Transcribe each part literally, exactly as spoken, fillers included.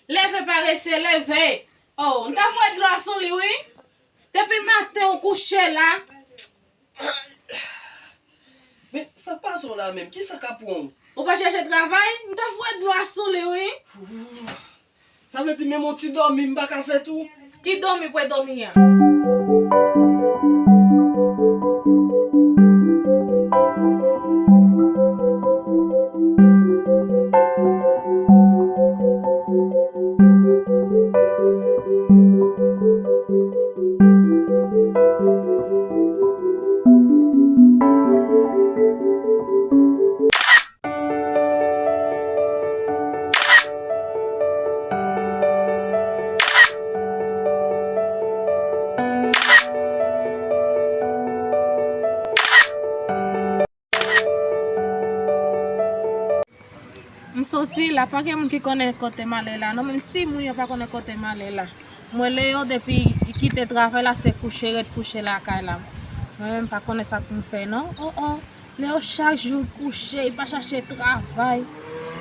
Leve, parese, leve. Oh, m ta voye dlo a sou li, wi. Depi maten ou kouche la. Men, sa k pase w la menm? Kisa k ap pran w? Ou pa chèche travay? M ta voye dlo a sou li, wi. Sa vle di menm yon ti dòmi m pa ka fè tou? Ki dòmi pou e dòmi a? M soti la, pa gen moun ki konnen kote m ale la non, menm si moun yo pa konnen kote m ale la. Mwen Leo depi li kite travay la se kouche, ret kouche lakay la. Mwen menm pa konnen sa pou m fè non. Oh oh. Leo chak jou kouche, li pa chache travay.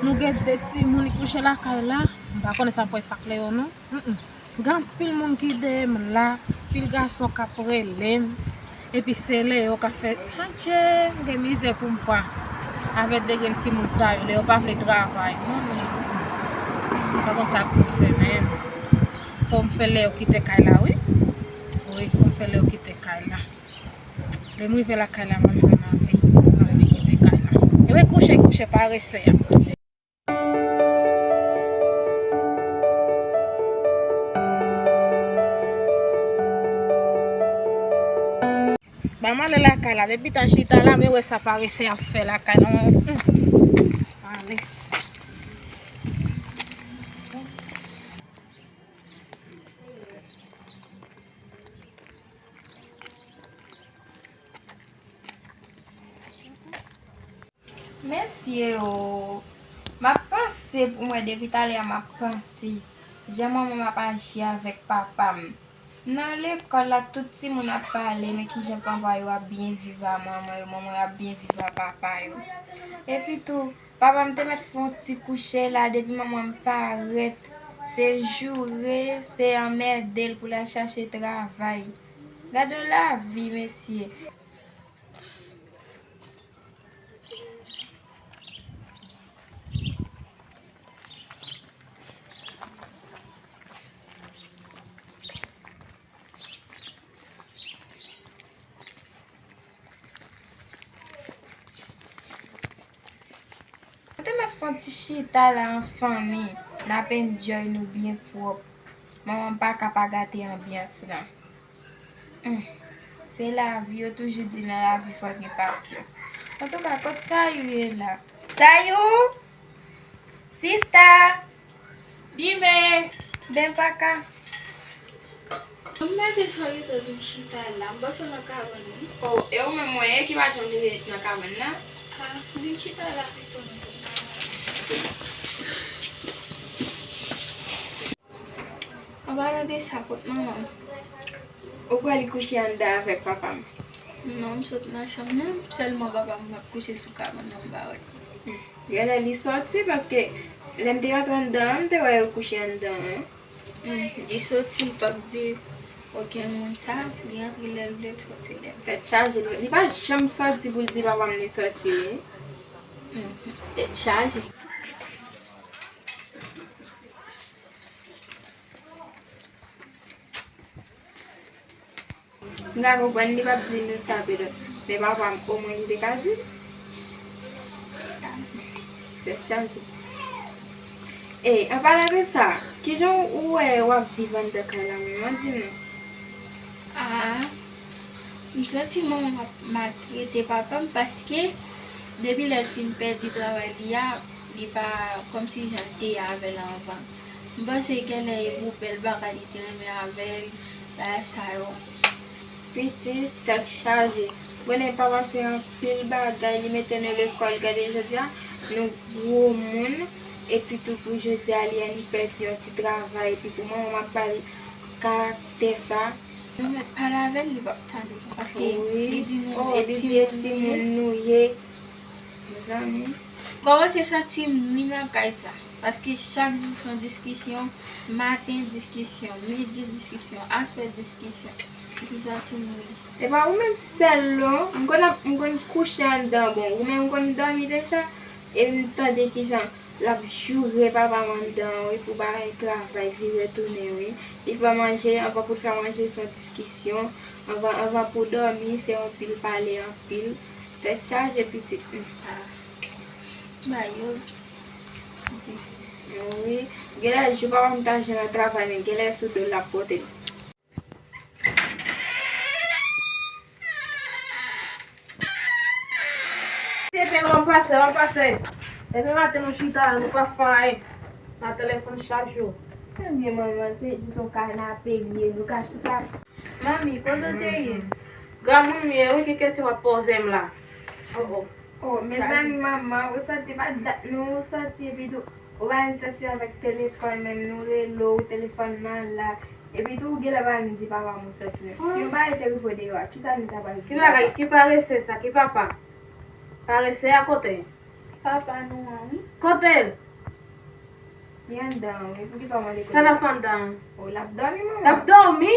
Nou gen de timoun li kouche lakay la. M pa konnen sa m fè ak Leo non. Mm, mm. Gen anpil moun ki dèyè m la, anpil gason k ap rele m. Epi se Leo k ap fè, adje, m gen mizè pou m pran. Avèk de grenn timoun sa yo, Leo pa vle travay. Non, non, non. M pa konn sa pou m fè menm. Fò m fè Leo kite kay la, wi. Wi, fò m fè Leo kite kay la. Lè m rive lakay la, mwen menm m anvi, m anvi kite kay la. E wi, kouche, kouche, parese a. Ban m ale lakay la, depi tan chita la, men wè sa parese ap fè lakay la. Hmm. Ale. Mesye o, m ap panse pou mwen depi talè a m ap panse jan manman m ap aji avèk papa m. Nan lekòl la, tout timoun ap pale, men kijan papa yo ap byen viv a manman yo, manman yo ap byen viv a papa yo. Epi tou, papa m te mèt fè yon ti kouche la, depi manman m parèt, se joure, se anmède l pou l al chache travay. Gade yon lavi, mesye. Nou te mèt fè yon ti chita la an fanmi, n ap enjoy nou byen pwòp. Manman m pa ka pa gate anbyans lan. Hmm. Se lavi, yo toujou di nan lavi fò gen pasyans. Antouka, kot Sayou ye la? Sayou! Sista! Vini! Ben pa ka. M mande si w gentan vin chita la. M panse w nan kabann wi. Oh, e ou menm mwen ye ki pa janm rive nan kabann nan? Ah, vin chita la pito non. An palan de sa, kot manman m? Ou kwè li kouche anndan avèk papa m? Non, m sot nan chanm nan, sèlman papa m ap kouche sou kabann nan, m pa wè. Hmm. Genlè li sòti, paske lè m te rantre anndan an, m te wè yo kouche anndan an. Hmm. Li soti, li p ap di okenn moun sa, li rantre lè l vle, l soti lè l vle. Tèt chaje, li, li pa janm sòti pou l di papa m li sòti, wi. Hmm. Tèt chaje. M ka konprann li p ap di nou sa, Pedro. Men papa m, omwen li te ka di. Tèt chaje. E, an palan de sa, kijan w wè w ap viv anndan kay la menm? An di m non. Ah, m santi manman m ap maltrete papa m paske depi lè l fin pèdi travay li a, li pa kòmsi jan l te ye avè l anvan. M panse genlè e pou bèl bagay li te renmen avè l, bagay sa yo. Pitit, tèt chaje. Konnen papa fè anpil bagay, li mete nou lekòl, gade jodi a, nou gwo moun, epi tou pou jodi a, li, li pèdi yon ti travay, epi pou manman m ap ba l karaktè sa. Nou mèt pale avè l, li p ap tande, paske wi, li di nou, oh, e li di e timoun timoun nou ye. Mezanmi. M kòmanse santi m nwi nan kay sa. Paske chak jou se yon diskisyon, maten diskisyon, midi diskisyon, aswè diskisyon. Epi sa timoun. Epa ou menm sèl non, m konn ap, m konn kouche anndan, bon, ou menm ou konn dòmi deja, e m tande kijan l ap joure papa m anndan wi pou bagay travay vire tounen wi. Li fè manje, anvan pou l fè manje se yon diskisyon, anvan, anvan pou dòmi se yon pil pale anpil. Tèt chaje pitit. Ba yo. Wi. Genlè jou papa m ta jwenn nan travay, men genlè sou do l ap pote l. Depi m ap pase, m ap pase. Depi maten nou chita la, nou pa fè anyen. Nan telefòn chak jou. Ebyen manman, se jis yon kanape li ye, nou ka chita. Manmi, kote w te ye? Granmoun m ye wi, ki kesyon w ap poze m la? Oh, oh. Oh, mezanmi manman, ou soti pa dat nou soti epi tou ou pa menm soti avèk telefòn menm, nou rele w, telefòn nan la. Epi tou ou genlè pa menm di papa m ou soti menm. Si yon bagay te rive w deyò a, kisa nou ta pral di papa? Ki bagay, ki parese sa, ki papa? Parese a kote? Papa nou an wi. Kote l? Li anndan an wi, poukisa w mande kote l? Sa l ap fè anndan an? Oh, l ap dòmi manman. L ap dòmi?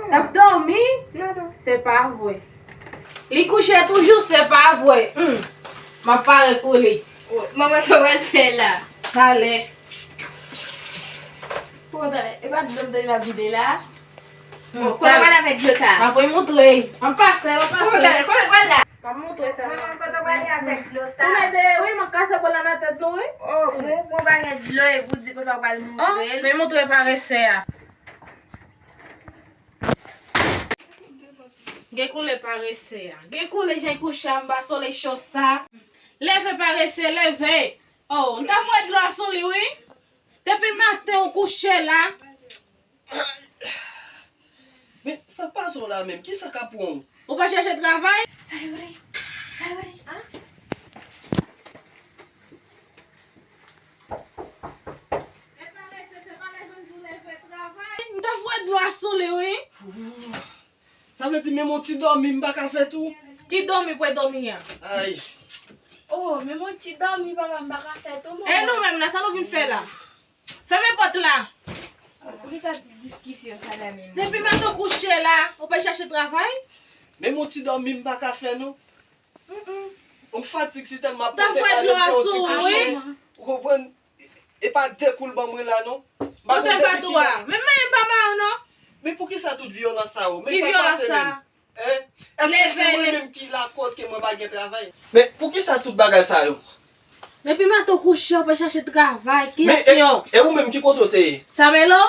L ap dòmi? Se pa vre. Li kouche toujou, se pa vre. Hmm. M ap pare pou li. Manman, sa w pral fè la? Talè. Bon, talè. E pa dlo m tande l ap vide la? Hmm, kote w pral avèk dlo sa? M ap moutre. M ap pase, m ap pase. Bon, talè, kote w pral la? M ap moutre sa. Manman, kote w prale avèk dlo sa? Tounen dèyè wi, m ap kase bòl la nan tèt nou wi. Oh, bon, bon bagay dlo epi w di konsa w pral moutre l. Men moutre parese a. Gen koulè parese a. Gen koulè jan kouche anba solèy cho sa. Leve parese, leve. Oh, m ta voye dlo a sou li wi. Depi maten ou kouche la. Men sa k pase w la menm? Kisa k ap pran w? Ou pa chèche travay? Sa yo di? Sa yo di? An? Lè parese, se pa lè jwenn pou leve travay. M ta voye dlo a sou li wi. Sa vle di menm yon ti dòmi m pa ka fè tou? Ki dòmi pou e dòmi a? Ay. Oh, menm yon ti dòmi papa m pa ka fè tou manman. E nou menm la, sa nou vin fè la? Fèmen pòt la. Poukisa diskisyon sa la menm? Depi maten w kouche la, ou pa chèche travay? Menm yon ti dòmi m pa ka fè non. Mm, mm. M fatig si tèlman ap pote bale m fè yon ti kouche. Ou konprann? E pa de kou l ban mwen la non. M pa konn depi kilè. Men men pa mal non. Men poukisa tout vyolans sa yo? Men sa k pase menm? Hein? Èske se mwen menm ki lakòz ke mwen pa gen travay? Men poukisa tout bagay sa yo? Depi maten w kouche, w pa chèche travay. Ki kesyon? E ou menm ki kote w te ye? Sa Melo?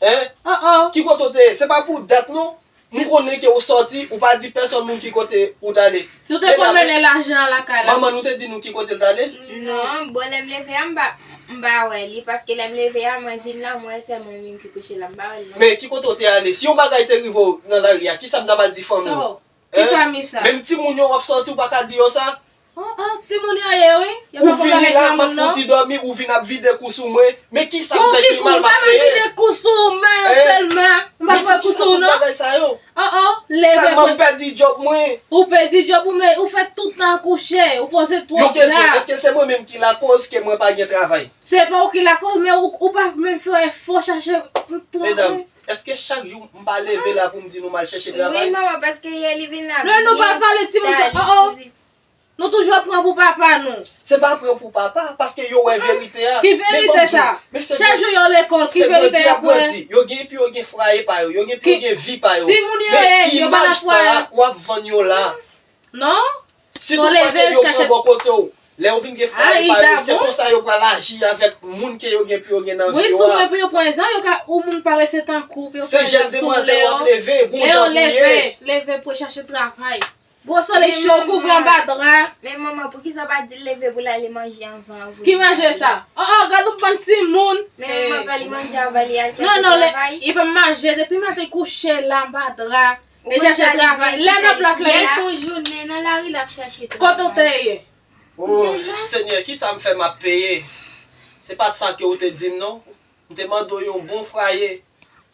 Hein? Oh, oh. Ki kote w te ye? Se pa pou dat non. M konnen ke ou sòti, ou pa di pèsòn moun ki kote ou t ale. Si w te konn mennen lajan an lakay la. Manman nou te di nou ki kote l t ale? Non, bon lè m leve a m pa, m pa wè li, paske lè m leve a mwen vin la m wè se mwen menm ki kouche la, m pa wè l non. Men ki kote w te ale? Si yon bagay te rive w nan lari a, kisa m ta pral di fanmi w? Oh, ki fanmi sa? Menm timoun yo w ap sòti ou pa ka di yo sa? Oh, oh, timoun yo ye wi. Ou vini la, m ap fouti dòmi, ou vin ap vide kou sou mwen. Men kisa m fè ki mal m ap peye? Ou pa vide kou sou mwen sèlman. M pa fè kou sou non. Bagay sa yo. Oh, oh, leve. Sèlman m pèdi djòb mwen. Ou pèdi djòb ou, men ou fè tout tan kouche, ou poze twòp la. Yon kesyon, èske se mwen menm ki lakòz ke mwen pa gen travay? Se pa ou ki lakòz, men ou, ou pa menm fè efò chache travay. Medam, èske chak jou m pa leve la pou m di nou m al chèche travay? Wi, manman, paske yè li vin la. Men nou pa pale timoun sa, oh, oh. Nou toujou ap pran pou papa nou. Se pa pran pou papa, paske yo wè verite a. Ki verite sa? Chak jou yo lekòl, ki verite y ap wè? Yo gen epi yo gen fwaye pa yo, yo gen epi yo gen vi pa yo. Timoun yo ye, yo pa nan fwaye. Men imaj sa a, w ap vann yo la. Non? Sitou fwa ke yo pran bò kote w. Lè yo vin gen fwaye pa yo, se konsa yo pral aji avèk moun ke yo gen pou yo gen nan vi yo a. Wi, sou mwen pou yo pran egzanp, yo ka, ou moun parese tankou, pou yo pran egzanp sou moun yo. Se jèn demwazèl w ap leve, gon jan pou ye. Lè yo leve, leve pou yo chache travay. Gwo solèy cho, kouvri anba dra. Men manman, poukisa w pa di l leve pou l ale manje anvan ou vin travay? Ki manje sa? Oh, oh, gad yon bann timoun. Men manman, fè li manje anvan li al chache travay. Non, non, li pa manje, depi maten kouche la anba dra. Li chache travay. Lè nan plas la, li fè yon jounen nan lari l ap chache travay. Kote w te ye? Oh, Senyè, kisa m fè m ap peye? Se pa t sa ke w te di m, non. M te mande w yon bon fraye,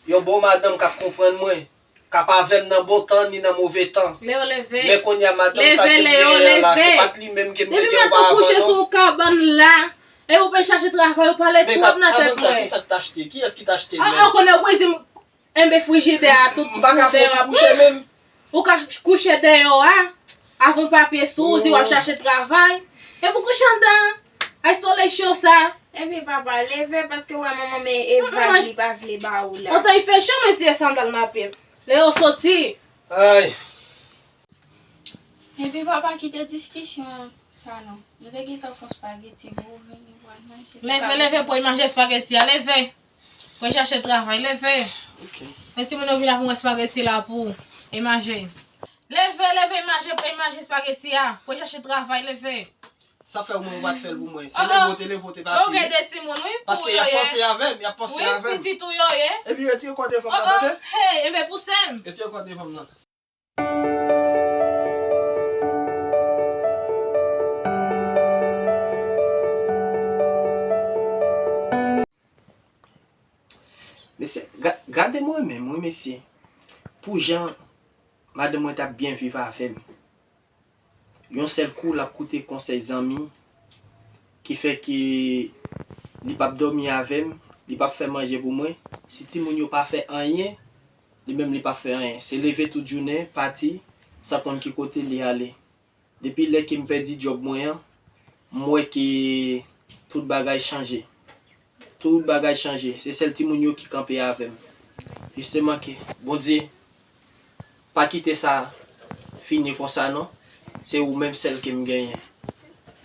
yon bon madanm k ap konprann mwen, k ap avè m nan bon tan ni nan move tan. Leo, leve. Men kounye a, madanm sa ke m genyen an la, se pa t li menm ke m te gen oparavan, non. Depi maten w kouche sou kabann la, e ou pe chache travay, ou pale twòp nan tèt mwen. Men kabann sa, kisa k t achte? Kiyès ki t achte l menm? An, an, konnen ou prezi m. Enben, frijidè a tout deyò a. M pa ka fouti kouche menm. Ou ka kouche deyò a, avè yon papye sou ou, di w ap chache travay. Epi w kouche anndan isolation sa. Epi papa, leve paske w wè manman men e vag li pa vle ba ou la. Antan, il fait chaud, men se sandal m ap ye. Leo, soti. Ay. Epi papa, kite diskisyon sa non. Nou te gentan fè yon spaghetti pou ou vini pou al manje. Leve, leve, pou al manje spaghetti a, leve. Mwen chache travay, leve. Ok. Men timoun yo vin la pou mwen espageti la pou e manje. Leve, leve, manje, pou e manje espageti a. Mwen chache travay, leve. Sa fè ou menm ou pa t fè l pou mwen. Se leve ou te leve ou te pati. Ou gen de timoun, wi, pou yo ye. Paske y ap panse avè m, y ap panse avè m. Wi, pitit ou yo ye. Epi retire kò devan m nan, tande? Hey, enben pouse m. Retire kò devan m nan. Mesye, ga- gade mwen menm, wi, mesye. Pou jan madanm mwen t ap byen viv avè m. Yon sèl kou, l ap koute konsèy zanmi, ki fè ke li p ap dòmi avè m, li p ap fè manje pou mwen. Si timoun yo pa fè anyen, li menm li p ap fè anyen. Se leve tout jounen, pati, san konn ki kote li ale. Depi lè ke m pèdi djòb mwen an, m wè ke tout bagay chanje. Tout bagay chanje. Se sèl timoun yo ki kanpe avè m. Jisteman ke Bondye pa kite sa fini konsa non. Se ou menm sèl ke m genyen.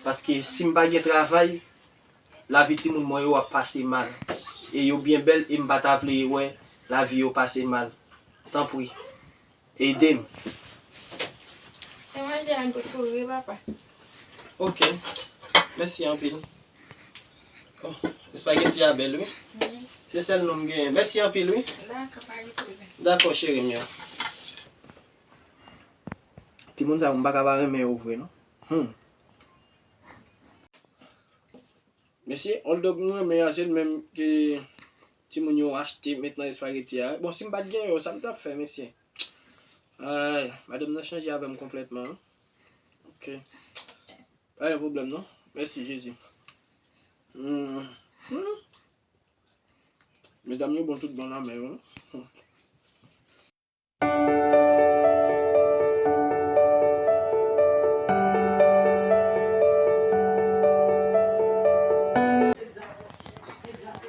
Paske si m pa gen travay, lavi timoun mwen yo ap pase mal. E yo byen bèl e m pa ta vle wè lavi yo pase mal. Tanpri, ede m. Se manje a m pou kouri, papa. Ok. Mèsi anpil. Oh, espageti a bèl, wi. Mhm. Se sèl non m genyen. Mèsi anpil, wi. Dakò, pa gen pwoblèm. Dakò, cheri m yo. Timoun sa yo, m pa ka pa renmen yo vre, non. Hmm. Mesye, hot dog nou renmen an, se l menm ke timoun yo achte met nan espageti a. Bon, si m pa t gen yo, sa m t ap fè, mesye? Ay, madanm nan chanje avè m konplètman, wi. Ok. Pa gen pwoblèm, non. Mèsi, Jezi. Hmm. Hmm. Medam yo bon tout bon nan men yo, wi.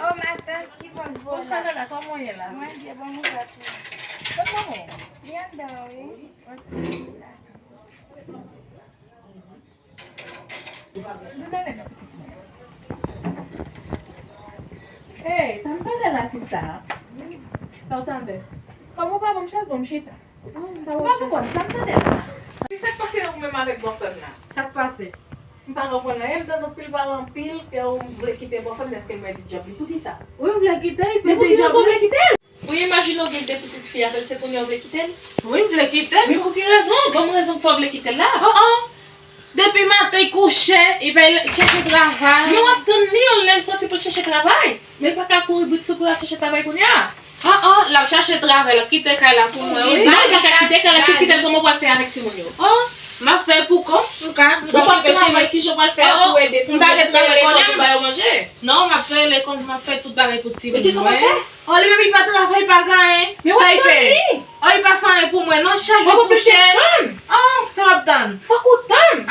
Oh, matant, ki bò w la? Bon, Chanel, kòman w ye la? Mwen byen, bon, mwen sa tou. Kot manman w? Li anndan, wi. Ok. Hey, sa m tande la, sista? Sa w tande? Kòman w pa ban m chèz, ban m chita? Ou pa konprann sa m tande la? Kisa k pase ant ou menm avèk bòfrè m nan? Sa k pase? M pa konprann anyen, m tande anpil pale anpil, ke w vle kite bòfrè m, dèske l pèdi djòb li. Poukisa? Wi, m vle kite l, men pou ki rezon w vle kite l? Ou imajine w gen de pitit fi avè l, se kounye a w vle kite l? Wi, m vle kite l. Men pou ki rezon? Ban m rezon k fè w vle kite l la. Oh, oh. Depi maten, l kouche, li pa al chèche travay. Men w ap tann li, lè l sòti pou l chèche travay. Men l pa ka kouri bit sou pou l al chèche travay kounye a. Oh, oh, l ap chache travay, l ap kite kay la pou mwen, wi. Non, li pa ka kite kay la, si l kite l, kòman w pral fè avèk timoun yo? Oh, m ap fè pou kont, m ka, m ka okipe timoun. Ou p ap travay, kijan w pral fè pou ede timoun yo, pou lekòl, pou ba yo manje? Non, m ap fè lekòl, m ap fè tout bagay pou timoun mwen. Men kisa w pral fè? Oh, li menm li pa travay, li pa gen anyen. Sa l fè? Oh, li pa fè anyen pou mwen, non, chak jou l kouche. Oh, sa w ap tann? Fòk ou tann.